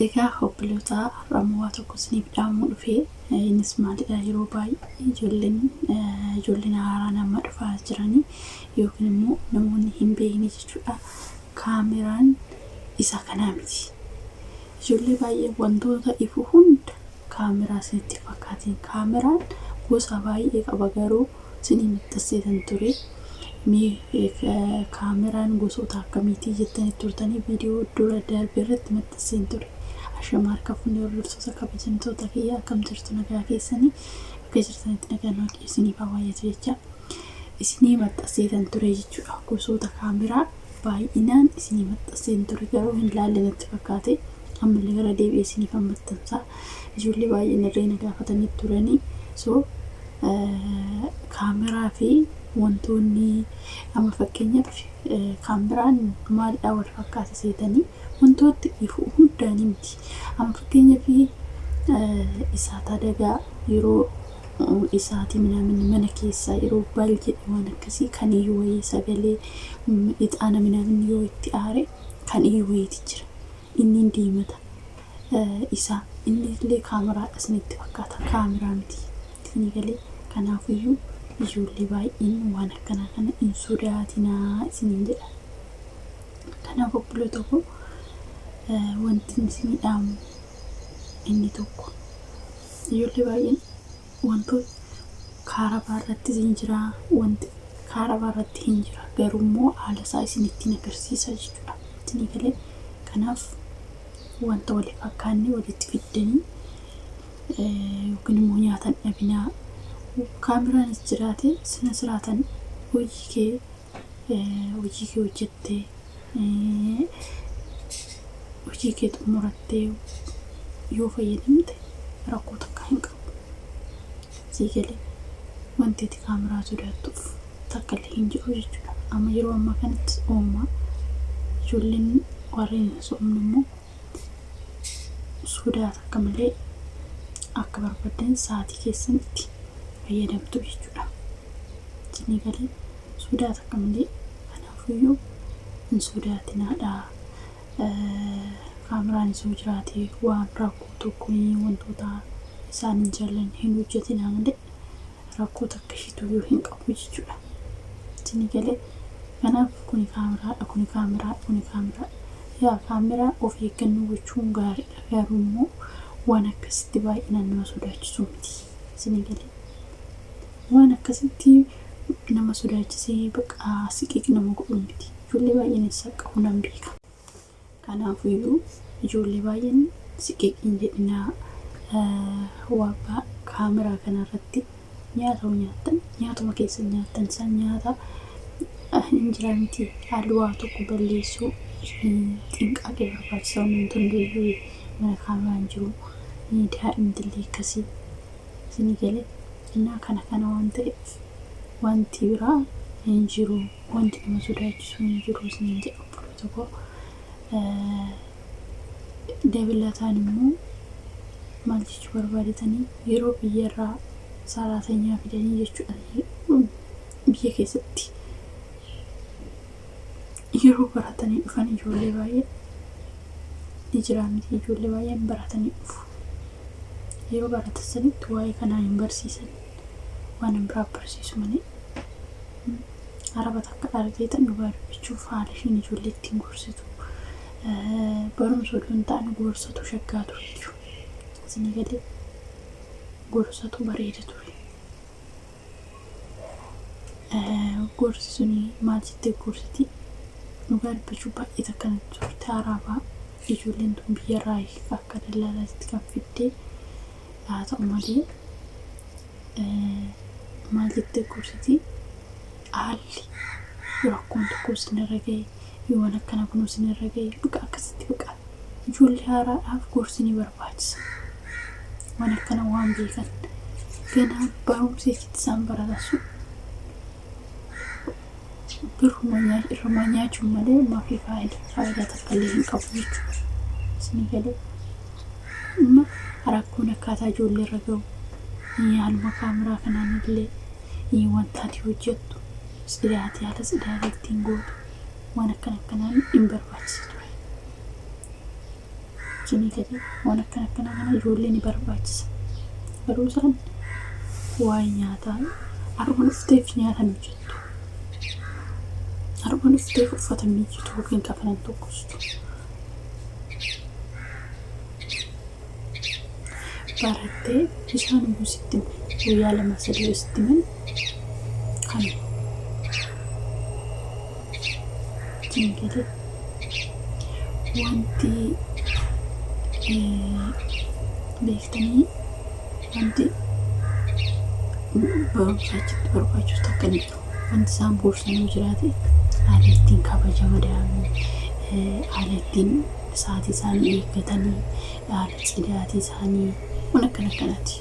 Egaa obbolootaa har'ammoo waa tokko isiniif dhaamuu dhufee innis maalidha yeroo baay'ee ijoolleen ijoolleen haaraan amma dhufaa jiranii yookiin immoo namoonni hin beekne jechuudha. Kaameraan isa kanaa miti. Ijoollee baay'ee wantoota ifu hunda kaameraa isinitti fakkaatiin kaameraan gosa baay'ee qaba garuu isinii maxxanseetan ture. Mee kaameraan gosoota akkamiitii jettanii turtanii viidiyoo dura darbe irratti maxxanseen ture. Ashama harka fuunee hordoftoota kabajamtoota kiyya akkam jirtu nagaa keessanii bakka jirtanitti nagaan waaqayyo isiniif haa baay'atu jecha isinii maxxanseetan ture jechuudha. Gosoota kaameraa baay'inaan isinii maxxanseen ture garuu hin laalle natti fakkaate ammallee gara deebi'ee isiniif maxxansaa ijoollee baay'een irree na gaafatanii turanii so kaameraa fi wantoonni amma fakkeenyaaf kaameraan maalidhaa wal fakkaata seetanii wantooti ifu hundaanii miti. Amma fakkeenyaaf isaat adagaa yeroo isaatii minaamin mana keessaa yeroo bal jedhe waan akkasii kan iyyuu wayii sagalee ixaana minaamin yoo itti aare kan iyyuu wayiiti jira. Inni hin diimata. Isaa inni illee kaameraadha isinitti fakkaata. Kaameraa miti. Isinii galee kanaafiyyuu ijoollee baay'een waan akkanaa kana hin sodaatinaa isiniin jedha. Kanaaf obboloota koo wanti isinii dhaamu inni tokko ijoollee baay'een wantoota kaarabaa irrattis hin jira wanti kaarabaa irratti hin jira garuu immoo haala isaa isinittiin agarsiisa jechuudha. Isinii galee kanaaf wanta wal fakkaanne walitti fiddanii yookiin immoo nyaata hin dhabinaa. Kaameraanis jiraate sina siraatan hojii kee hojii kee hojjettee hojii kee xumurattee yoo fayyadamte rakkoo takka hin qabu. Sii galee wanti ati kaameraa sodaattuuf takka illee hin jiru jechuudha. Amma yeroo ammaa kanatti oomaa ijoolleen warreen hin soomne immoo sodaa takka malee akka barbaaddan sa'aatii keessanitti fayyadamtu jechuudha. Isinii galee sodaa takka malee kanaafuyyuu hin sodaatinaadha. Kaameraan isoo jiraate waan rakkoo tokko wantoota isaan hin jaallanne hin hojjetinaa malee rakkoo takka ishiituyyuu hin qabu jechuudha. Isinii galee kanaaf kuni kaameraadha kuni kaameraadha kuni kaameraadha. Yaa kaameraa of eeggannoo gochuun gaariidha garuu immoo waan akkasitti baay'inaan nama sodaachisu miti. Isinii galee waan akkasitti nama sodaachisee baqa siqiq nama godhu miti. Ijoollee baay'een hin saqqabu nan beeka. Kanaafiyyuu ijoollee baay'een siqiq hin jedhinaa waa kaameraa kanarratti nyaata hoo nyaattan nyaatuma keessan nyaattan isaan nyaata hin jira miti haalli waa tokko balleessuu xinqaaqee barbaachisa wanti hundiyyuu mana kaameraan jiru daa'imti akkasii isinii galee innaa kana kana waan ta'eef wanti biraa hin jiru wanti nama sodaachisu hin jiru isiniin jedha obboloota koo. Dabalataan immoo maal jechuu barbaadetanii yeroo biyyarraa saraatanyaa fidanii jechuudha biyya keessatti yeroo baratanii dhufan ijoollee baay'ee ni jira miti ijoollee baay'een baratanii dhufu. Yeroo baratan sanitti waa'ee kanaa hin barsiisan waan biraa barsiisu malee. Araba takka argeetan dhugaa dubbachuuf haala isheen ijoollee ittiin gorsitu barumsa odoo hin taane gorsatu shaggaa ture jechuudha. Isinii galee gorsatu bareeda ture. Gorsi suni maal jettee gorsiti? Dhugaa dubbachuu baay'ee takka natti turte arabaa ijoolleen tun biyyarraa akka dallaalaatti kan fiddee haa ta'u malee maal jettee gorsiti? Haalli rakkoon tokko isinirra ga'e yoo waan akkana kun isinirra ga'e baqa akkasitti baqa ijoollee haaraadhaaf gorsi ni barbaachisa. Waan akkana waan beekan ganaa barumsa itti isaan baratan sun birruma irrumaa nyaachuun malee maafii faayidaa takka illee hin qabu jechuudha. Isinii galee amma rakkoon akkaataa ijoollee irra ga'u haaluma kaameraa kanaan illee wanta ati hojjettu tsidaatii haala tsidaatii ittiin gootu waan akkana akkanaan hin barbaachisa ture. Isinii galee waan akkana akkanaa kana ijoollee ni barbaachisa. Garuu isaan waa'ee nyaataa har'uma dhufteef nyaata hin hojjettu. Har'uma dhufteef uffata miiccitu yookiin kafana hin tokkostu. Barattee isaan immoo sitti himu. Guyyaa 2 3 yoo sitti himan kanuma. Isin galee wanti beektanii wanti barumsa achitti barbaachisu takka hin jiru. Wanti isaan gorsan yoo jiraate haala ittiin kabaja madaamii, haala ittiin sa'aatii isaanii eeggatanii, haala tsidaatii isaanii waan akkana akkanaati.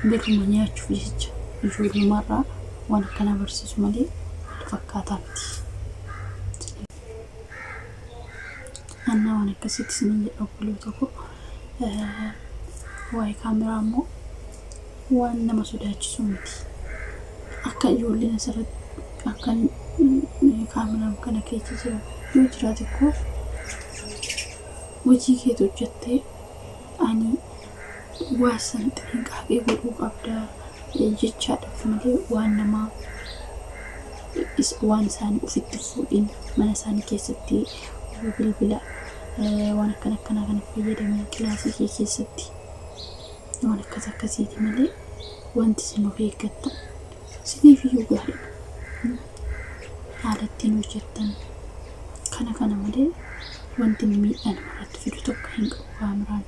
Birruma nyaachuuf jecha ijoollummaarraa waan akkanaa barsiisu malee wal fakkaataa miti. Annaa waan akkasitti isiniin jedha obboloota koo. Waa'ee kaameraa immoo waan nama sodaachisu miti. Akka ijoolleen asirratti akka kaameraan kana keessa jiran yoo jiraate koo hojii keetu hojjettee ani waa san xinqaaqee godhuu qabda jechaadhaaf malee waan namaa waan isaanii ofitti fuudhin mana isaanii keessatti bilbila waan akkana akkanaa kana fayyadamin kilaasii kee keessatti waan akkas akkasiiti malee wanti isin of eeggattan isiniif iyyuu gaariidha. Haala ittiin hojjettan kana kana malee wanti inni miidhaa namarratti fidu tokko hin qabu kaameraan.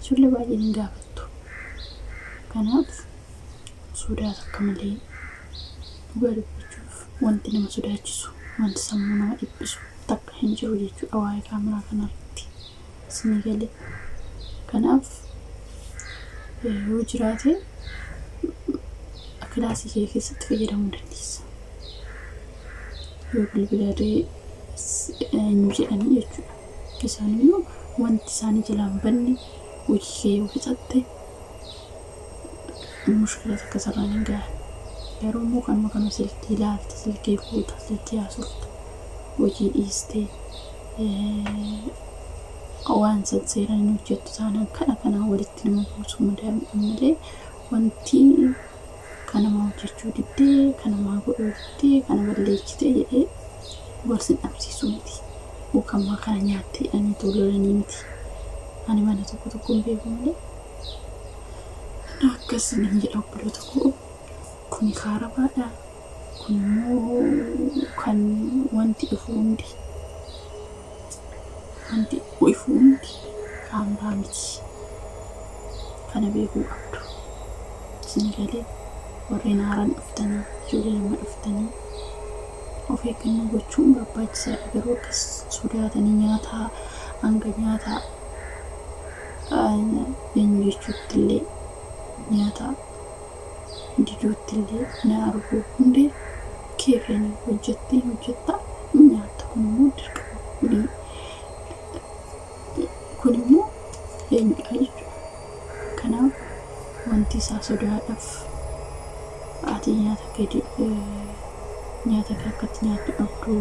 Ijoollee baay'een hin gaafattu. Kanaaf sodaa takka malee dhugaa dubbachuuf wanti nama sodaachisu wanti sammuu nama dhiphisu takka hin jiru jechuudha waa'ee kaameraa kanarratti. Isinii galee. Kanaaf yoo jiraate kilaasii kee keessatti fayyadamuu dandeessa. Yoo bilbilaree eenyu jedhanii jechuudha. Isaan immoo wanti isaanii jalaa hin banne hojii kee yoo fixatte mushkila takka sirraan hin gahan. Garuu immoo kanuma kana silkii ilaalta, silkii fuuta, silkii haasofta, hojii dhiistee waan san seeraan hin hojjettu taanaan kana kanaan walitti nama buusuu madaa'imman malee wanti kanamaa hojjechuu diddee kanamaa godhuu diddee kana balleechitee jedhee wal sin dhabsiisuu miti. Yookaan kana nyaattee jedhanii tololanii miti. Ani mana tokko tokko hin beeku malee. Akkas hin jedha obboloota koo. Kuni kaarabaadha. Kun immoo kan wanti dhufu hundi wanti ifu hundi kaameraa miti. Kana beekuu qabdu. Isin galee warreen haaraan dhuftanii ijoollee nama dhuftanii of eeggannoo gochuun barbaachisaadha. Garuu akkas sodaatanii nyaataa hanga nyaataa eenyu jechuutti illee nyaata diduutti illee na arguu hundee keefeen hojjettee hojjettaa nyaatta kun immoo dirqama kuni kun immoo eenyudha jechuudha. Kanaaf wanti isaa sodaadhaaf ati nyaata kee nyaata kee akkatti nyaattu dhabdu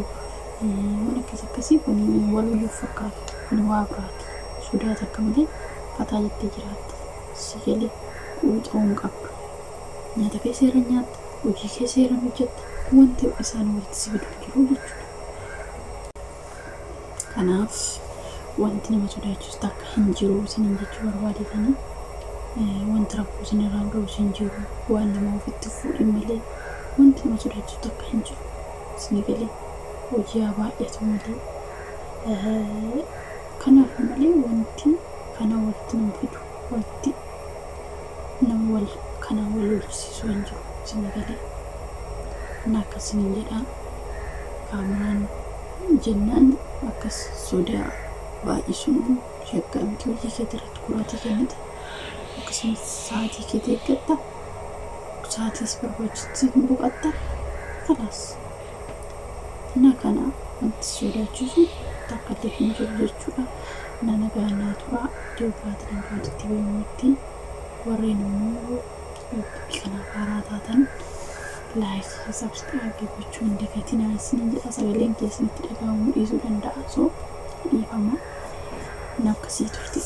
waan akkas akkasii kun waluyyuu fakkaatu kun waa biraati. Sodaa takka malee fataa jettee jiraatta. Si galee quuxa'uu hin qabdu. Nyaata kee seeraan nyaatta, hojii kee seeraan hojjetta, wanti isaan walitti si fidu hin jiru jechuudha. Kanaaf wanti nama sodaachisu takka hin jiru isiniin jechuu barbaadetanii wanti rakkoo isinirraan ga'us hin jiru waan nama ofitti fuudhin malee wanti nama sodaachisu takka hin jiru. Isinii galee hojii haa baay'atu malee kanaaf malee wanti kana walitti nama fidu walitti nama wal kana wal lolchisiisu hin jiru isinii galee. Inni akkas isiniin jedha kaameraan jennaan akkas sodaa baay'isuun shakkaa miti hojii keetii irratti kuraatii kennita akkasumas sa'aatii keetii eeggatta sa'aatii si barbaachisu hin boqotta kalaas እና kana wanti si sodaachisu takka illee hin jiru jechuudha. Na nagaa naa tura iddoo biraatiin hanga walitti deebinutti warreen immoo yuutuubii kanaaf haaraa taatan like subscribe gochuu hin dagatinaa isiniin jedha. Sagaleen keessanitti dhaga'amuu dhiisuu danda'a so dhiifama. Waan akkasii turte.